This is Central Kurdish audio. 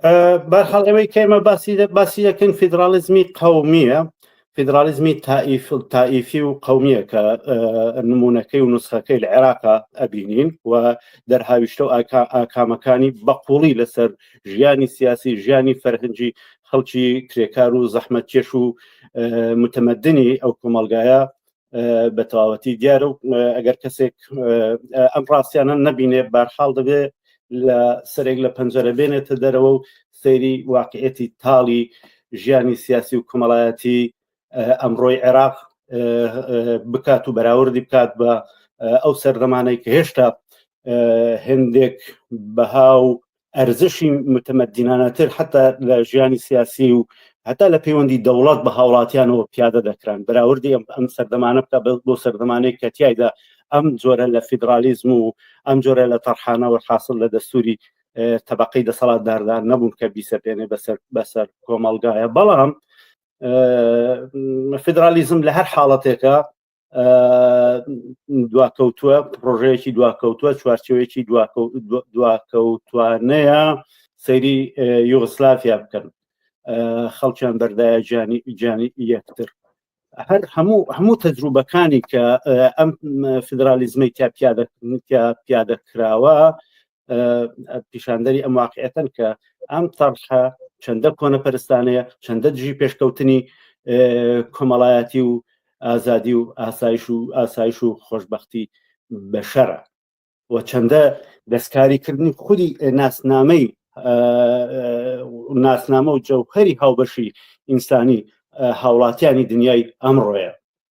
بەرحاڵ ئەوەی کە ئێمە باسی باسی دەکەین فیدراڵیزمی قەومییە، فیدراڵیزمی تائیف تائیفی و قەومییە کە نموونەکەی و نوسخەکەی لە عێراقا ئەبینین و دەرهاویشتە و ئاکامەکانی بە قووڵی لەسەر ژیانی سیاسی، ژیانی فەرهەنگی خەڵکی کرێکار و زەحمەتکێش و متمەدنی ئەو کۆمەڵگایە بە تەواوەتی دیارە و ئەگەر کەسێک ئەم ڕاستیانە نەبینێ بارحاڵ دەبێ لە سەرێک لە پەنجەرە بێنێتە دەرەوە و سەیری واقعەتی تاڵی ژیانی سیاسی و کۆمەڵایەتی ئەمڕۆی عێراق بکات و بەراوردی بکات بە ئەو سەردەمانەی کە هێشتا هەندێک بەها و ئەرزشی متمەدینانەتر حتا لە ژیانی سیاسی و هەتا لە پەیوەندی دەوڵەت بە هاوڵاتیانەوە پیادە دەکران بەراوردی ئەم ئەم سەردەمانە بکە بۆ سەردەمانێک کە تیایدا ئەم جۆرە لە فیدرالیزم و ئەم جۆرە لە تەرحانەوە حاصل لە دەستوری تەبقەی دەسەڵاتداردا نەبوون کە بیسەپێنێ بەسەر بەسەر کۆمەڵگایە بەڵام فیدرالیزم لە هەر حاڵەتێکە دواکەوتووە پرۆژەیەکی دواکەوتووە چوارچەوەیەکی دواکەوتوانەیە سەیری یوغسلافیا بکەن خەڵکیان بەردایە گیانی گیانی یەکتر هەر هەموو هەموو تەجروبەکانی کە ئەم فیدرالیزمەی تیا پیادە پیادە کراوە پیشاندەری ئەم واقعەتەن کە ئەم تەرحە چەندە کۆنەپەرستانەیە چەندە دژی پێشکەوتنی کۆمەڵایەتی و ئازادی و ئاسایش و ئاسایش و خۆشببختی بەشەرە و چەندە دەستکاریکردنی خودی ناسنامەی ناسنامە و جەوهری هاوبەشی ئینسانی هاوڵاتیانی دنیای ئەمڕۆیە.